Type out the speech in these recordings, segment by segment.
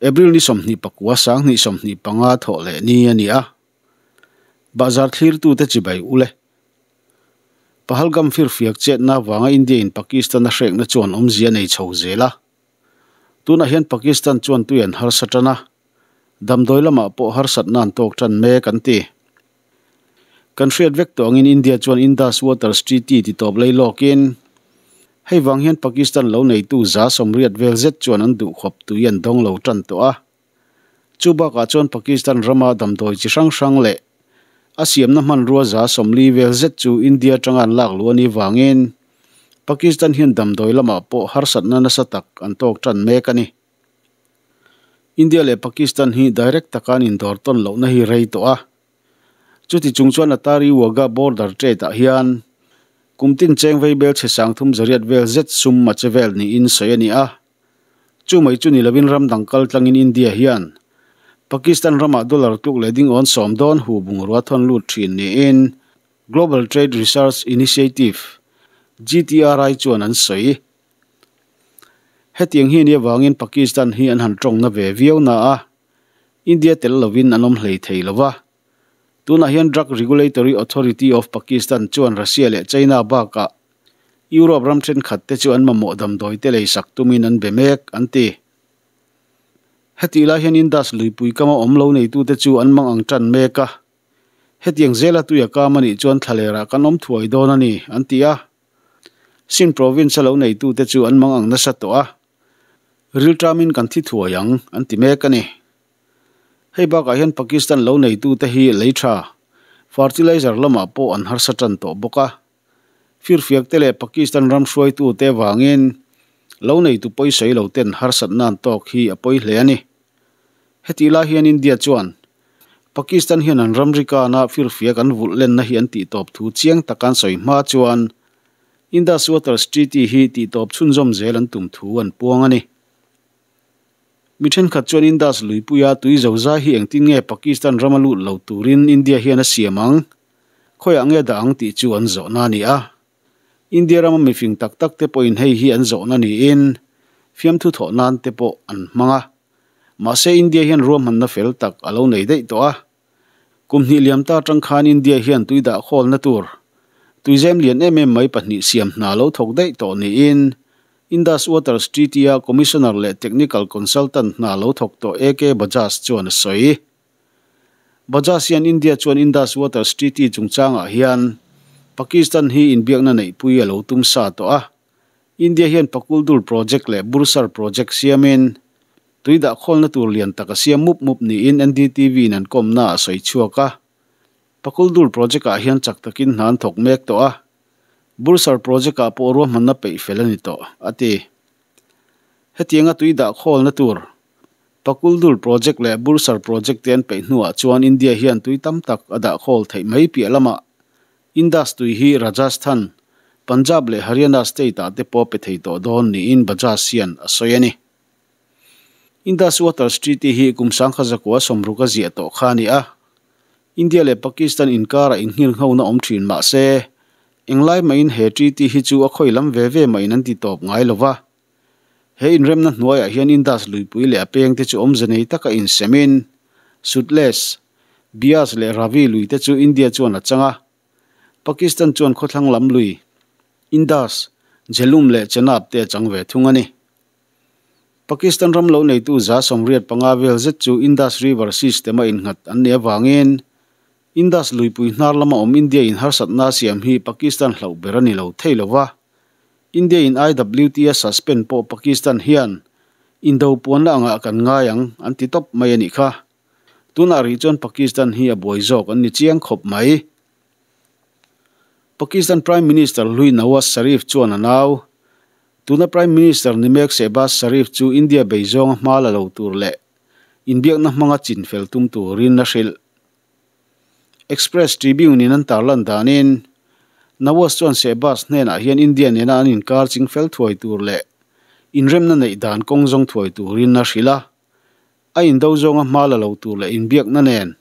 April ni 29 2025 thawh leh ni a ni a. Bahzar thlirtute chibai ule. Pahalgam firfiak chetna avanga India in Pakistan a hrekna chuan awmzia nei chho zel a. Tunah hian Pakistan chuan tui an harsa tan a, damdawi lamah pawh harsatna an tawk tan mek an ti. Kan hriat vek tawh angin India chuan Indus Waters Treaty ti tawp lei lawkin hei vang hian Pakistan lo neitu 80% vel zet chuan an duhkhawp tui an dawng lo tan tawh a. Chu bakah chuan Pakistan rama damdawi chi hrang hrang leh a siamna hmanrua 40% vel zet chu India atanga an lak luh a nih vangin Pakistan hian damdawi lamah pawh harsatna nasa tak an tawk tan mek a ni. India leh Pakistan hi direct taka an indawr tawn lohna hi rei tawh a. Chuti chung chuan Atari Wagah border trade ah hian kum tin cheng vei bel chhe 3800 vel zet sum a che vel niin sawi a ni a. Chu mai chu ni lovin ram dang kal tlangin India hian Pakistan ramah dollar tluk leh ding awn 10 dawn hu bungrua thawn lut thin niin Global Trade Research Initiative, GTRI, chuan an sawi. Hetiang hi nia vangin Pakistan hi an han tawngna ve viau na a, India tel lovin an awm hlei thei lova. Tunah hian Drug Regulatory Authority of Pakistan chuan Russia leh China bakah Europe ram thenkhat te chu an mamawh damdawi te lei sak tumin an be mek an ti. Heti lai hian Indus luipui kama awm lo neitute chu an mang ang tan mek a. Hetiang zela tuia kam a nih chuan thlalera kan awm thuai dawn a ni an ti a. Sindh province a lo neitute chu an mang ang nasa tawh a. Rilṭamin kan thi thuai ang an ti mek a ni. Hei bakah hian Pakistan lo neitute hi lei tha, fertilizer lamah pawh an harsa tan tawh bawk a. Firfiak te leh Pakistan ram hruaitute vangin lo neitu pawisawi lo ten harsatna an tawk hi a pawi hle a ni. Heti lai hian India chuan Pakistan hian an ramri kana firfiak an vulh lenna hi an tihtawp thu chiang tak an sawi hma chuan Indus Waters Treaty hi tihtawp chhunzawm zel an tum thu an puang a ni. Mi thenkhat chuan Indus luipuia tui zo zai hi engtin nge Pakistan rama lut lo turin India hian a siam ang? Khawiah nge dah ang tih chu an zawhna a ni a. India rama mifing tak tak te pawhin hei hi an zawhna niin fiamthu thawh nan te pawh an hmang a. Mahse India hian ruahmanna fel tak a lo nei daih tawh a. Kum hnih liam ta atang khan India hian tui dah khawlna tur tuizem lian em em mai pahnih siam hna lo thawk daih tawh niin Indus Waters Treaty-a Commissioner leh Technical Consultant hna lo thawk tawh AK Bajaj chuan a sawi. Bajaj hian India chuan Indus Waters Treaty chungchangah hian Pakistan hi inbiakna neihpui a lo tum sa tawh a. India hian Pakuldul Project leh Bursar Project siamin tui dah khawlna tur lian tak a siam mup mup niin NDTV in an kawmna a sawi chhuak a. Pakuldul Project-ah hian chak takin hna an thawk mek tawh a. Bursar Project-ah pawh ruahmanna peih fel a ni tawh, a ti. Hetianga tui dah khawlna tur Pakuldul Project leh Bursar Project te an peih hnuah chuan India hian tui tam tak a dah khawl theih mai piah lamah Indus tui hi Rajasthan, Punjab leh Haryana state-ah te pawh pe thei tawh dawn niin Bajaj hian a sawi a ni. Indus Waters Treaty hi kum 1960 a ziah tawh kha a ni a. India leh Pakistan inkarah innghirnghona awm thin mah se, englai mahin he treaty hi chu a khawi lam ve ve mahin an ti tawp ngai lo va. He inremna hnuaiah hian Indus luipui leh a pengte chu awmze nei taka insemin, Sutlej, Beas leh Ravi luite chu India chuan a chang a. Pakistan chuan khawthlang lam lui, Indus, Jhelum leh Chenab te a chang ve thung a ni. Pakistan ram lo neitu 85 vel zet chu Indus River System a innghat an nih avangin Indus luipui hnar lama awm India in harsatna siam hi Pakistan hlauh ber a ni lo thei lo va. India in IWT a suspend pawh Pakistan hian indo puanna angah kan ngai ang an ti tawp mai a nih kha. Tunah rih chuan Pakistan hi a buai zawk an ni chiang khawp mai. Pakistan Prime Minister hlui Nawaz Sharif chuan a nau. Tuna Prime Minister ni mek Shehbaz Sharif chu India beizawnga hma la lo tur leh inbiakna hmanga chinfel tum turin a hrilh. Express Tribune in an tarlan danin Nawaz chuan Shehbaz hnenah hian India nena an inkar chingfel thuai tur leh inremna neih dan kawng zawng thuai turin a hrilh a. A indo zawnga hma la lo tur leh inbiakna nen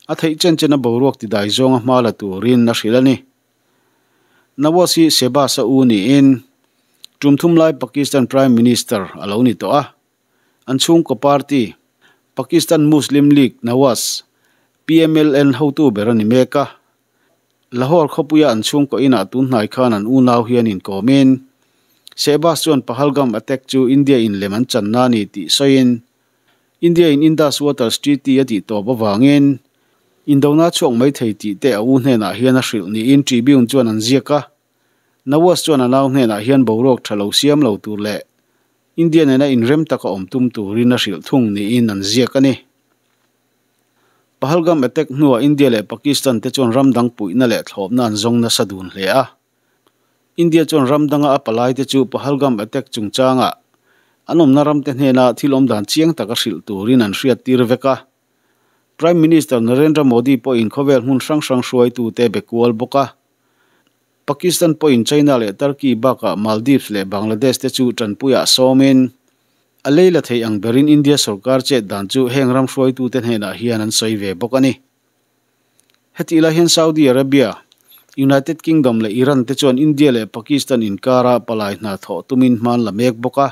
a theih chen chen a boruak tidai zawnga hma la turin a hrilh a ni. Nawaz hi Shehbaz a u niin tum thum lai Pakistan Prime Minister a lo ni tawh a. An chhungkaw party, Pakistan Muslim League Nawaz, PMLN, hotu ber a ni mek a. Lahore khawpuia an chhungkaw inah tun hnai khan an unau hian inkawmin, Shehbaz chuan Pahalgam attack chu India in lem an channa a ni tih sawiin, India in Indus Waters Treaty a tih tawp avangin indona chhuak mai thei tih te a u hnenah hian a hrilh niin Tribune chuan an ziak a. Nawaz chuan a nau hnenah hian boruak tha lo siam lo tur leh India nena inrem taka awm tum turin a hrilh thung niin an ziak a ni. Pahalgam attack hnuah India leh Pakistan te chuan ram dang puihna leh thlawpna an zawng nasa dun hle a. India chuan ram danga a palai te chu Pahalgam attack chungchangah an awmna ram te hnena thil awm dan chiang taka hrilh turin an hriattir vek a. Prime Minister Narendra Modi pawhin khawvel hmun hrang hrang hruaitute be kual bawk a. Pakistan pawhin China leh Turkey bakah Maldives leh Bangladesh te chu tanpuiah sawmin a lei la thei ang berin India sorkar chet dan chu heng ram hruaitute hnenah hian an sawi ve bawk a ni. Hetih lai hian Saudi Arabia, United Kingdom leh Iran te chuan India leh Pakistan inkara palai hna thawh tumin hman la mek bawk a.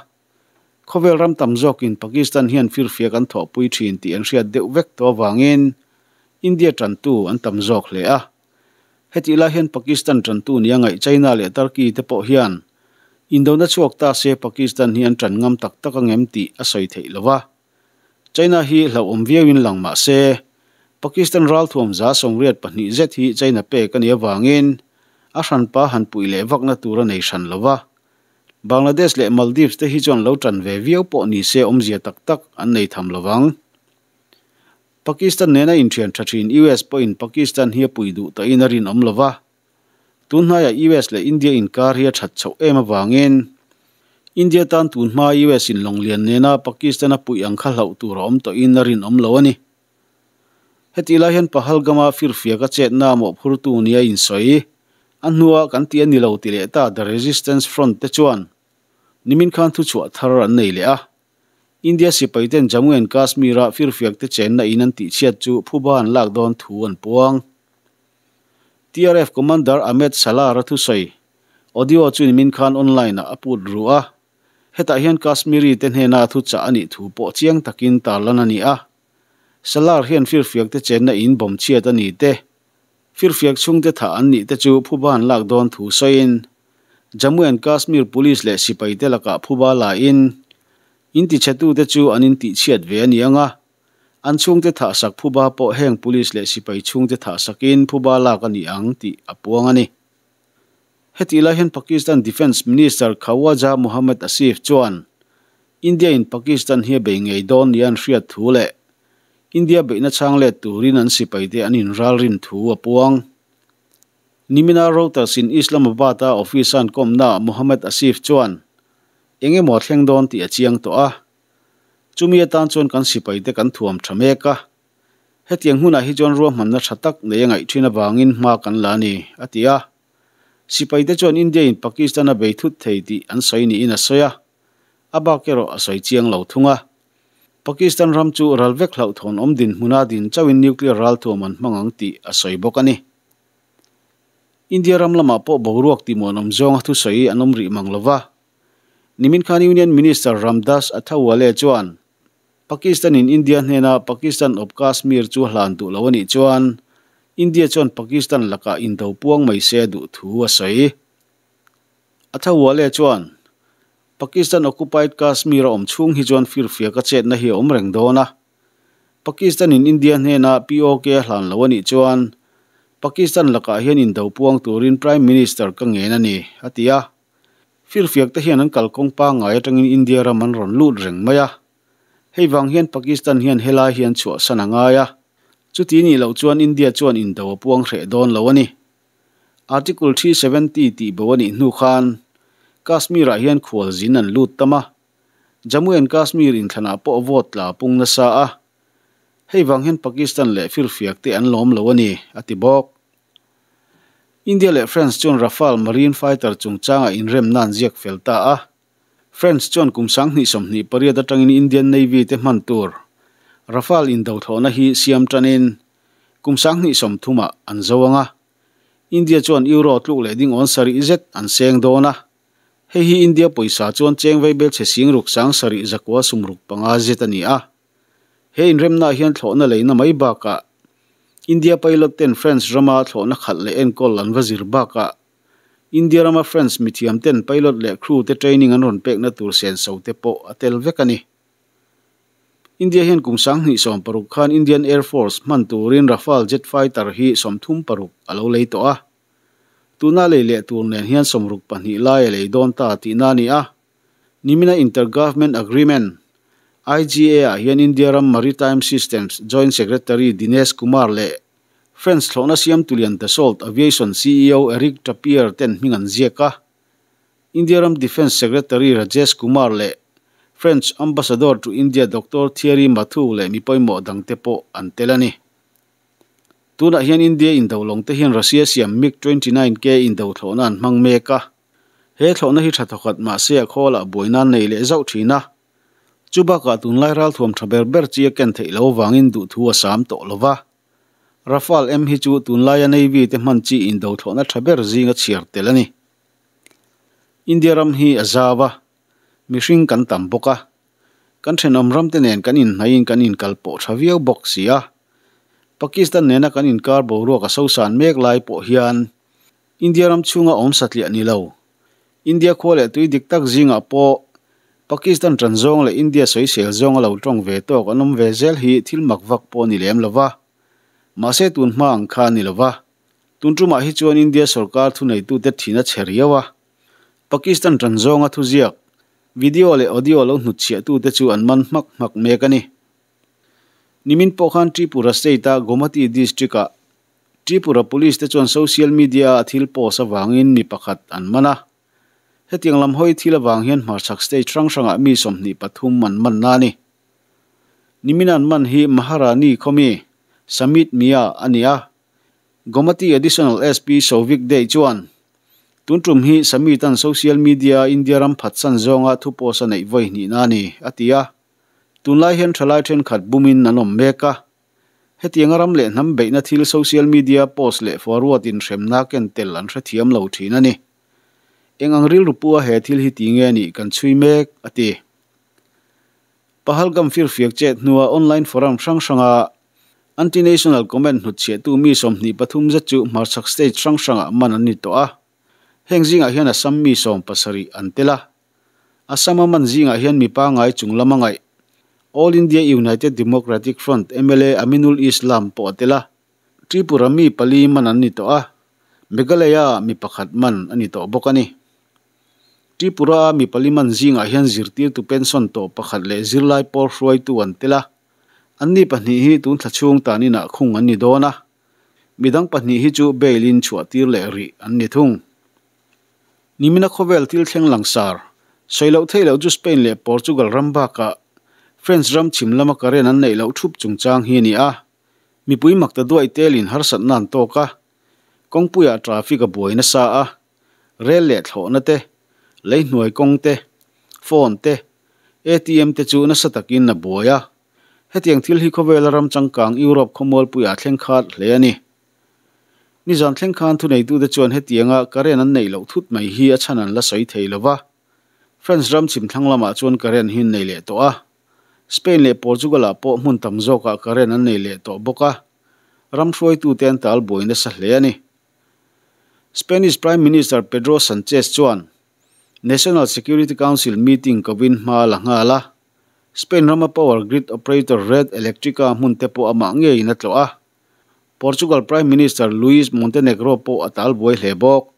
Khawvel ram tam zawkin Pakistan hian firfiak an thawhpui thin tih an hriat deuh vek tawh avangin India tantu an tam zawk hle a. Hetih lai hian Pakistan tantu nia ngaih China leh Turkey te pawh hian indona chhuak ta se Pakistan hi an tan ngam tak tak angem tih a sawi theih lo va. China hi hlauhawm viauin lang mah se Pakistan ralthuam 82 zet hi China pek a nih avangin a hranpa han puih leh vakna tur a nei hran lo va. Bangladesh leh Maldives te hi chuan lo tan ve viau pawh ni se awmzia tak tak an nei tham lo vang. Pakistan nena inthian tha thin US pawhin Pakistan hi a pui duh tawhin a rinawm lo va. Tun hnaiah US leh India inkar hi a that chhoh em avangin India tan tun hma US in lawnglian nena Pakistan a puih ang kha hlauh tur a awm tawhin a rinawm lo a ni. Hetih lai hian Pahalgam-a firfiak a chetna mawhphurtu nia insawi a hnua kan tih a ni lo ti leh ta The Resistance Front te chuan nimin khan thuchhuah thar an nei leh a. India sipaiten Jammu and Kashmir-a firfiak te chenna in an tihchhiat chu phuba an lak dawn thu an puang. TRF Commander Ahmed Salar-a thusawi audio chu nimin khan online-ah a put ru a. Hetah hian Kashmiri te hnena thuchah a nih thu pawh chiang takin tarlan a ni a. Salar hian firfiak te chenna in bawm chhiat a ni te, firfiak chhungte thah an nih te chu phuba an lak dawn thu sawiin Jammu and Kashmir Police leh sipaite lakah phuba lain in tichhetute chu an intihchhiat ve a ni ang a, an chhungte thahsak phuba pawh heng police leh sipai chhungte thahsakin phuba lak a ni ang tih a puang a ni. Hetih lai hian Pakistan Defence Minister Khawaja Muhammad Asif chuan India in Pakistan hi a bei ngei dawn nia an hriat thu leh India beihna chhang let turin an sipaite an inralrin thu a puang. Nimina Reuters in Islamabad-a office an kawmna Muhammad Asif chuan eng emaw thleng dawn tih a chiang tawh a. Chumi atan chuan kan sipaite kan thuam tha mek a. Hetiang hunah hi chuan ruahmanna tha tak nei a ngaih thin avangin hma kan la a ni, a ti a. Sipaite chuan India in Pakistan a bei thut thei tih an sawi niin a sawi a. A bak erawh a sawi chiang lo thung a. Pakistan ram chu ral vek hlauhthawn awm dinhmuna din chauhin nuclear ralthuam an hmang ang tih a sawi bawk a ni. India ram lamah pawh boruak tihmuanawm zawnga thusawi an awm rih mang lo va. Nimin khan Union Minister Ramdas Athawale chuan Pakistan in India hnena Pakistan awp Kashmir chu hlan duh lo a nih chuan India chuan Pakistan lakah indo puang mai se a duh thu a sawi. Athawale chuan Pakistan occupied Kashmir a awm chhung hi chuan firfiak a chetna hi a awm reng dawn a. Pakistan in India hnena POK a hlan lo a nih chuan Pakistan lakah hian indo puang turin Prime Minister ka ngen a ni, a ti a. Firfiak te hian an kalkawng pangngai atangin India ram an rawn lut reng mai a. Hei vang hian Pakistan hian helai hi an chhuahsan a ngai a. Chuti nih loh chuan India chuan indo a puang hreh dawn lo a ni. Article 370 tih bo a nih hnu khan Kashmir-ah hian khualzin an lut tam a. Jammu and Kashmir inthlanah pawh vote tla pung nasa a. Hei vang hian Pakistan leh firfiak te an lawm lo a ni, a ti bawk. India leh France chuan Rafale Marine Fighter chungchangah inremna an ziak fel ta a. France chuan kum 2028 atangin Indian Navy te hman tur Rafale indothlawhna hi siam tanin kum 2030ah an zo ang a. India chuan Euro tluk leh ding awn sarih zet an seng dawn a. Hei hi India pawisa chuan cheng vaibelchhe sing ruk 7000 965 zet a ni a. He inremnaah hian thlawhna leina mai bakah India pilot ten France rama thlawhna khalh leh enkawl an va zir bakah India rama France mithiam ten pilot leh crew te training an rawn pekna tur senso te pawh a tel vek a ni. India hian kum 2016 khan Indian Air Force hman turin Rafale jet fighter hi 36 a lo lei tawh a. Tuna lei leh tur nen hian 62 lai a lei dawn ta tihna a ni a. Nimina Inter-Government Agreement, IGA, ah hian India ram Maritime Systems Joint Secretary Dinesh Kumar leh France thlawhna siamtu lian Dassault Aviation ceo Eric Trappier ten hming an ziak a. India ram Defence Secretary Rajesh Kumar leh French Ambassador to India Doctor Thierry Mathou leh mi pawimawh dangte pawh an tel a ni. Tunah hian India indolawng te hian Russia siam MiG 29K indothlawhna an hmang mek a. He thlawhna hi tha thawkhat mahse a khawlah buaina an nei leh zauh thin a. Chubakah tunlai ralthuam tha ber ber chi a ken theih loh avangin duhthu a sam tawh lo va. Rafale M hi chu tunlaia Navy te hman chi indothlawhna tha ber zinga chhiar tel a ni. India ram hi a zau a, mihring kan tam bawk a. Kan thenawm ram te nen kan inhnaihin kan inkal pawh tha viau bawk si a. Pakistan nena kan inkar boruak a sosan mek lai pawh hian India ram chhunga awm satliah ni lo. India khua leh tui dik tak zingah pawh Pakistan tan zawng leh India sawisel zawnga lo tawng ve tawk an awm ve zel hi thil mak vak pawh a ni lem lo va. Mahse tun hma ang kha a ni lo va. Tun tumah hi chuan India sorkar thuneitute thin a chhe riau a. Pakistan tan zawnga thuziak, video leh audio lo hnutchhiahtute chu an man hmak hmak mek a ni. Nimin pawh khan Tripura State-a Gomati District-ah Tripura Police te chuan social media-a thil post avangin mi pakhat an man a. Hetiang lam hawi thil avang hian hmarchhak state hrang hrangah mi 23 an man na a ni. Nimin an man hi Maharani khawmi Samit Mia a ni a. Gomati Additional SP Souvik Dey chuan, Tun tum hi Samit-a'n social media-a India ram phatsan zawnga thu post a neih vawi hnihna a ni, a ti a. Tunlai hian thalai thenkhat bumin an awm mek a. Hetianga ram leh hnam beihna thil social media post leh forward in hremna ken tel an hrethiam lo thin a ni. Eng ang rilru pua he thil hi ti nge nih kan chhui mek, a ti. Pahalgam firfiak chet hnua online forum hrang hranga anti-national comment hnutchhiahtu mi 23 zet chu hmarchhak state hrang hrangah man an ni tawh a. Heng zingah hian Assam mi 70 an tel a. Assam-a man zingah hian mi pangngai chung lama ngaih All India United Democratic Front mla Aminul Islam pawh a tel a. Tripura mi pali man an ni tawh a, Meghalaya mi pakhat man a ni tawh bawk a ni. Tripura-a mi pali man zingah hian zirtirtu pension tawh pakhat leh zirlai pawl hruaitu an tel a. Anni pahnih hi tun thla chhung tan inah khung an ni dawn a, midang pahnih hi chu bail-in chhuahtir leh rih an ni thung. Nimina khawvel thil thleng langsar, sawi loh theih loh chu Spain leh Portugal ram bakah French ram chhim lama current an neih loh thup chungchang hi a ni a. Mipui mak ta duai telin harsatna an tawk a, kawngpuiah traffic a buai nasa a, rel leh thlawhna te, leihnuai kawng te, phone te, ATM te chu nasa takin a buai a. Hetiang thil hi khawvela ram changkang Europe khawmualpuiah thleng khat hle a ni. Nizan thleng khan thuneitute chuan hetianga current an neih loh thut mai hi a chhan an la sawi thei lo va. France ram chhim thlang lamah chuan current hi an nei leh tawh a. Spain leh Portugal-ah pawh hmun tam zawkah current an nei leh tawh bawk a. Ram hruaitute an tal buai nasa hle a ni. Spanish Prime Minister Pedro Sanchez chuan National Security Council meeting kovin hma a la nghal a. Spain rama power grid operator Red Electrica hmun te pawh amah ngeiin a tlawh a. Portugal Prime Minister Luis Montenegro pawh a tal buai hle bawk.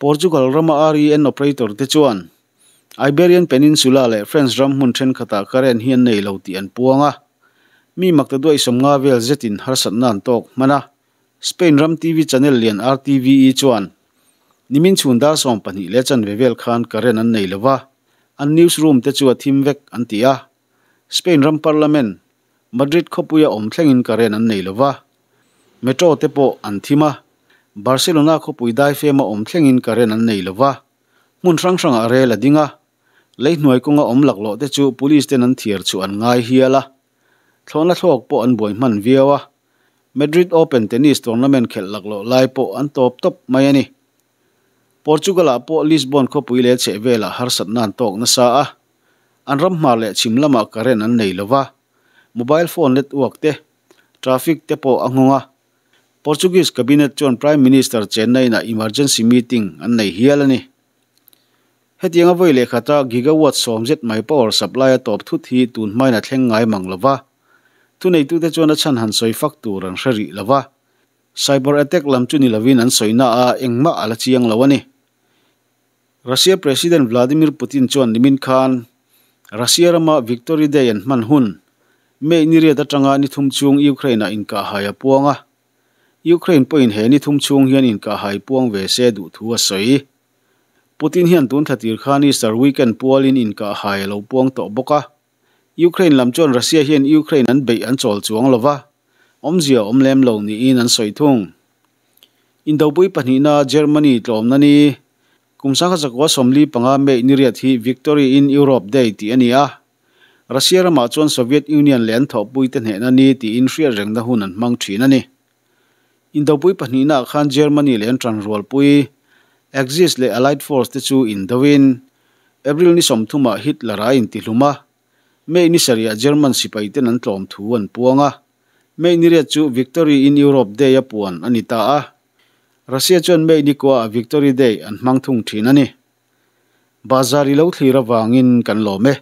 Portugal rama REN operator te chuan Iberian Peninsula leh France ram hmun thenkhatah current hi an nei lo tih an puang a. Mi makta duai 50 vel zetin harsatna an tawk hman a. Spain ram TV channel lian RTVE chuan nimin chhun dar 12 leh chanve vel khan current an nei lo va, an newsroom te chu a thim vek an ti a. Spain ram parliament Madrid khawpuia awm thlengin current an nei lo va, metro te pawh an thim a, Barcelona khawpui daifema awm thlengin current an nei lo va, hmun hrang hrangah rel a ding a, leihnuai kawnga awm laklawh te chu police ten an thiar chu an ngai hial a, thlawhna thlawk pawh an buai hman viau a, Madrid Open tennis tournament khelh laklawh lai pawh an tawp tawp mai a ni. Portugal-ah pawh Lisbon khawpui leh chhehvelah harsatna an tawk nasa a, an ram hmar leh chhim lamah current an nei lova, mobile phone network te, traffic te pawh a nghawng a. Portuguese cabinet chuan Prime Minister chenna inah emergency meeting an nei hial a ni. Hetianga vawi leh khata gigawatt sawm zet mai power supply a tawp thut hi tun hmain a thleng ngai mang lova, thuneitute chuan a chhan han sawi fak tur an hre rih lova. Cyber attack lam chu ni lovin an sawina a engmah a la chiang lo a ni. Russia President Vladimir Putin chuan nimin khan Russia rama Victory Day an hman hun May ni riat atanga ni thum chung Ukraine-ah inkahhai a puang a. Ukraine pawhin he ni thum chhung hian inkahhai puang ve se duh thu a sawi. Putin hian tun thla tir khan Easter weekend pualin inkahhai a lo puang tawh bawk a. Ukraine lam chuan Russia hian Ukraine an beih an chawl chuang lo va, awmzia awm lem lo niin an sawi thung. Indopui pahnihna Germany tlawmna ni kum sangha zakua 45 May ni riat hi Victory in Europe Day tih a ni a. Russia ramah chuan Soviet Union leh an thawhpuite hnehna ni tiin hriat rengna hun an hmang thin a ni. Indopui pahnihnaah khan Germany leh an tanrualpui Axis leh Allied Force te chu indoin April ni 30ah Hitler a intihlum a, May ni sarihah German sipaiten an tlawm thu an puang a, May ni riat chu Victory in Europe Day a puan a ni ta a. Russia chuan May ni kuaah Victory Day an hmang thung thin a ni. Bazar i lo thlir avangin kan lawm e.